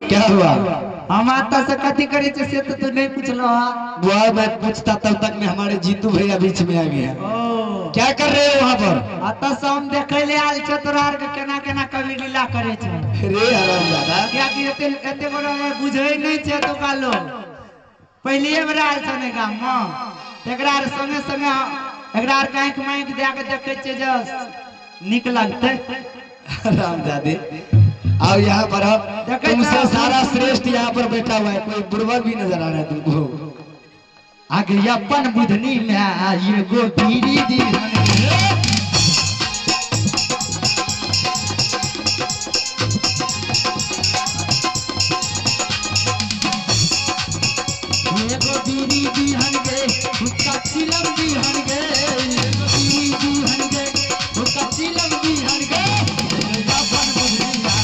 क्या हुआ? हम आता से कथी करे छे से तो तू नहीं पूछलो हा। वह मैं पूछता तब तक में हमारे जीतू भैया बीच में आ गया। ओ क्या कर रहे हो वहाँ पर? अतः से हम देखे ले आयल छे तोरा आर के केना केना कवि लीला करे छे। रे हराम दादा, कियाकि एते एते गोरा बुझे नहीं छे तो का लोग पहलिए बेर आयल छे ने गाम में, एकरा आर संगे संगे एकरा आर के आँखि माँखि दए के देखे छियै जे नीक लगतै। हराम दादे, आओ यहाँ पर आओ। देखे तुमसे तो- सारा श्रेष्ठ यहाँ पर बैठा हुआ है, कोई बुड़बक भी नजर आ रहा है तुमको। आगे अपन बुधनी में एगो बीड़ी दिहन। एगो बीड़ी दिहन गे, हुक्का चिलम दिहन गे। एगो बीड़ी दिहन गे, हुक्का चिलम दिहन गे। अपन बुधनी में।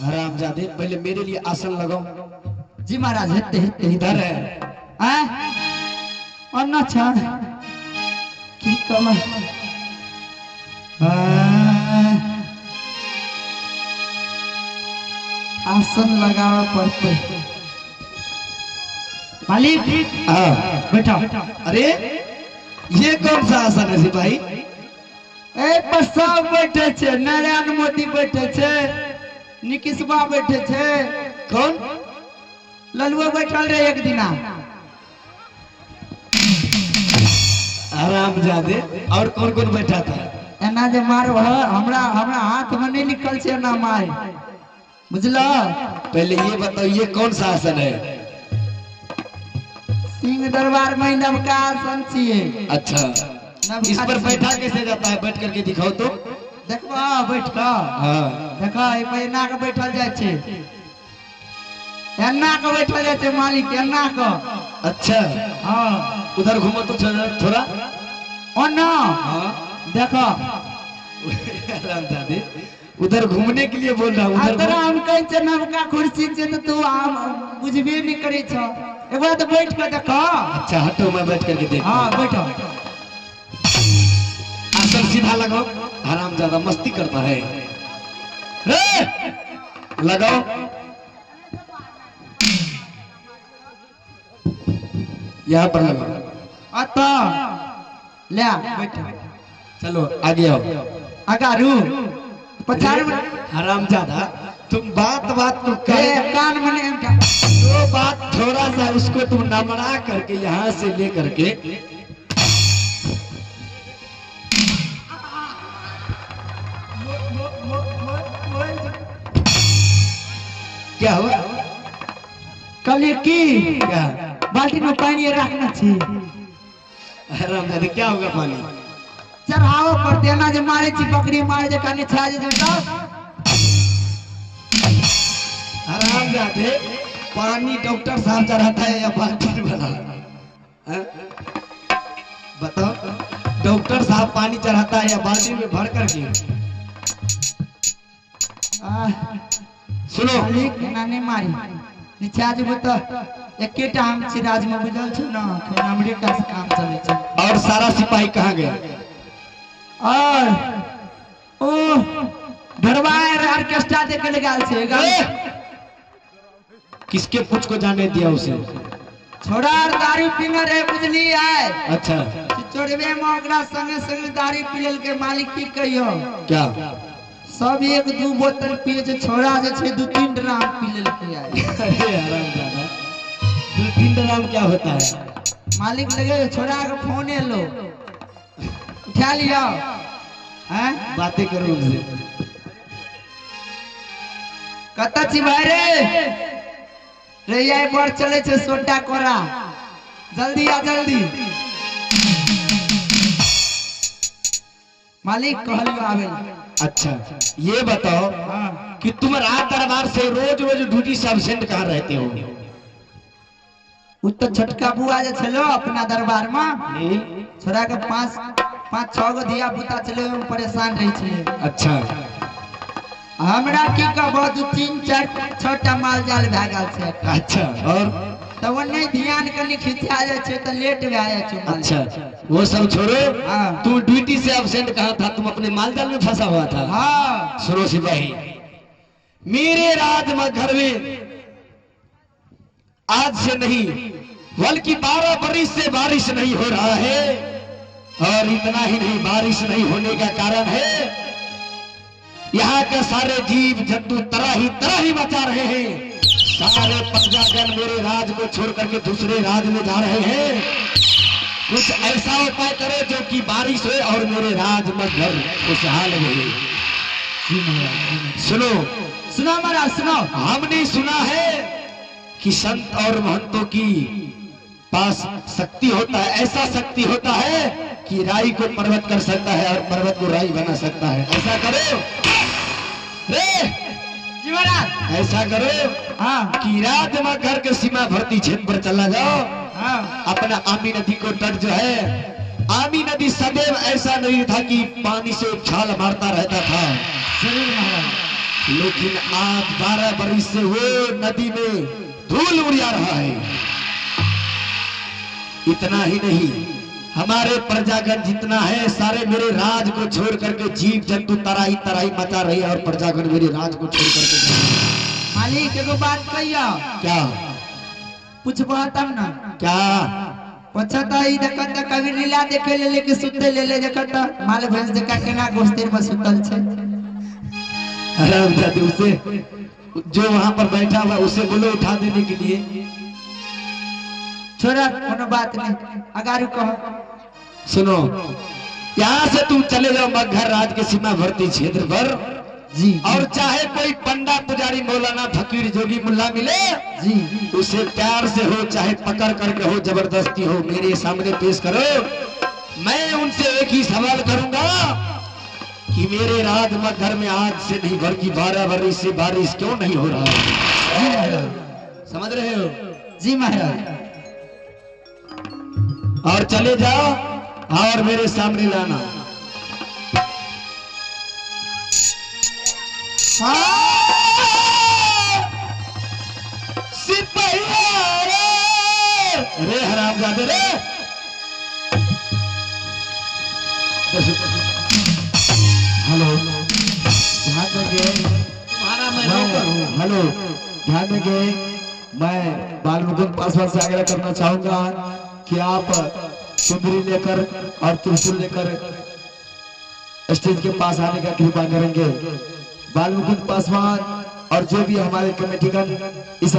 हराम जादे, पहले मेरे लिए आसन लगाओ। जी महाराज, हेते हेते इधर है। आय अन्ना छा की कमा आसन लगावे पड़ते। मालिक हाँ बैठो। अरे ये कौन सा आसन है सिपाही? ए पर सब बैठे छे, नारायण मोदी बैठे छे, निकिसबा बैठे छे, कौन? ललुआ बैठल रहे एक दिना। हराम जादे, और कौन कौन बैठा था? एना जे मारो हमरा हमरा हाथ में नहीं लिखल छे ना मार, बुझलो? पहले ये बताओ ये कौन सा आसन है? सिंह दरबार में नवका आसन छिए। अच्छा, नवका इस पर छियै। बैठा कैसे जाता है? बैठ करके दिखाओ तो। देखबो बैठ के। हाँ देखो एहि पर एना के बैठल जाइ छै, एना के बैठल जाइ छै मालिक, एना के। अच्छा, हाँ उधर घूमो तो थोड़ा। ओना हाँ देखो हरामजादे, उधर घूमने के लिए बोल रहा हूँ। उधर तोरा हम कहै छियै नवका कुर्सी छै तऽ तू आम बुझबे नहीं करै छौ। एक बार तो बैठ के देखो। अच्छा हटो, मैं बैठ करके देख। हाँ बैठो। आसन सीधा लगाओ, हराम ज्यादा मस्ती करता है। रे लगाओ। यहाँ पर लगाओ। अतः ले बैठो। चलो आगे आओ। अगारू पछाड़ू। हराम ज्यादा तुम बात बात तुम ए, करे कान में नहीं उठा। जो बात थोड़ा सा उसको तुम नमरा करके यहाँ से ले करके क्या हुआ? कहलिए की क्या बाल्टी में पानी रखना छी। हराम ज्यादा क्या होगा पानी? चढ़ाओ पर देना जे मारे छी बकरी मारे जे कने छा जे सब। हराम जाते पानी डॉक्टर साहब चढ़ाता है या बाल्टी वाला? हाँ? बताओ, डॉक्टर साहब पानी चढ़ाता है या बाल्टी में भर करके? सुनो मालिक एना नहीं मारी नीचा जेबो तो एकेटा हम छी राज में, बुझल छौ ना, फेर हमरे का से काम चलै छै। और सारा सिपाही कहाँ गया? और ओ ढोरबार ऑर्केस्ट्रा देखे ले गेल छै। किसके पूछ को जाने दिया उसे? छोड़ा आर दारू पीने रहे बुझली आय। अच्छा चोरबे में ओकरा संगे संगे दारू पी लेलकै। मालिक की कहियो क्या? सब एक दू बोतल पिए छै, छोड़ा जे छै 2-3 ड्राम पी लेलकै आय। अरे हरामजादा, 2-3 ड्राम क्या होता है? मालिक लगे छोड़ा के फोन एलो, उठा लियो। हैं बातें करो उनसे। कतऽ छी भाई रे? रे आइ पर चले छै सोटा कोरा, जल्दी आ जल्दी। मालिक कहलियो आबे। अच्छा ये बताओ हाँ। कि तुम रात दरबार से रोज रोज ड्यूटी से एब्सेंट कहाँ रहते हो? उ तो छोटका बुआ जे छलो अपना दरबार में, छोड़ा के 5 5-6 गो धिया पुता छलै, ओहिमे परेशान रहै छलै। अच्छा। हमरा की कहबो, 2 3 4 6 टा माल जाल भए गेल छै। अच्छा, और तऽ ओ नहि ध्यान कनि खिंचा जाइ छै तऽ लेट भए जाइ छै माल। अच्छा, वो सब छोड़ो। हाँ। तू ड्यूटी से एब्सेंट कहाँ था? तुम अपने माल जाल में फंसा हुआ था। हाँ। सुनो सिपाही, मेरे राज में घर में आज से नहीं बल्कि 12 बरिस से बारिश नहीं हो रहा है। और इतना ही नहीं, बारिश नहीं होने का कारण है यहाँ के सारे जीव जंतु तराही तराही मचा रहे हैं। सारे प्रजागण मेरे राज को छोड़ करके दूसरे राज में जा रहे हैं। कुछ ऐसा उपाय करो जो कि बारिश हो और मेरे राज में घर खुशहाल हो। सुनो सुनो महाराज सुनो। हमने सुना है कि संत और महंतों की पास शक्ति होता है, ऐसा शक्ति होता है कि राई को पर्वत कर सकता है और पर्वत को राई बना सकता है। ऐसा करो रे जी महाराज, ऐसा करो हाँ कि रात में घर के सीमा भर्ती क्षेत्र पर चला जाओ। हाँ। अपना आमी नदी को तट जो है, आमी नदी सदैव ऐसा नहीं था कि पानी से उछाल मारता रहता था, जरूर महाराज, लेकिन आज 12 बरिस से वो नदी में धूल उड़िया रहा है। इतना ही नहीं, हमारे प्रजागण जितना है सारे मेरे राज को छोड़ करके जीव जंतु तराई तराई मचा रही है और प्रजागण मेरे राज को छोड़ करके। मालिक एगो बात कहियो। क्या पूछबो तब ना। क्या पूछत ई देखत त कभी लीला देखे ले लेके सुते ले ले, देखत त माल भैंस जका केना गोस्तेर में सुतल छै। आराम जाते उसे जो वहां पर बैठा हुआ उसे बोलो उठा देने के लिए। छोड़ा कोनो बात नहीं, अगारू कहो। सुनो, यहाँ से तुम चले जाओ मगहर राज के सीमा भर्ती क्षेत्र पर जी, और चाहे कोई पंडा पुजारी मौलाना फकीर जोगी मुल्ला मिले जी, उसे प्यार से हो चाहे पकड़ करके हो जबरदस्ती हो मेरे सामने पेश करो। मैं उनसे एक ही सवाल करूंगा कि मेरे राज मगहर में आज से नहीं बल्कि 12 बरस से बारिश क्यों नहीं हो रहा है? समझ रहे हो? जी महाराज। और चले जाओ और मेरे सामने लाना। सिपाहिया रे रे हरामजादे रे। हेलो, ध्यान देंगे। तुम्हारा मैं नौकर हूँ। हेलो, ध्यान देंगे। मैं बाल मुकुंद पासवान से आग्रह करना चाहूंगा कि आप चुंदरी लेकर और त्रिशूल लेकर स्टेज के पास आने का कृपा करेंगे। बाल मुकुंद पासवान और जो भी हमारे कमेटीगण इस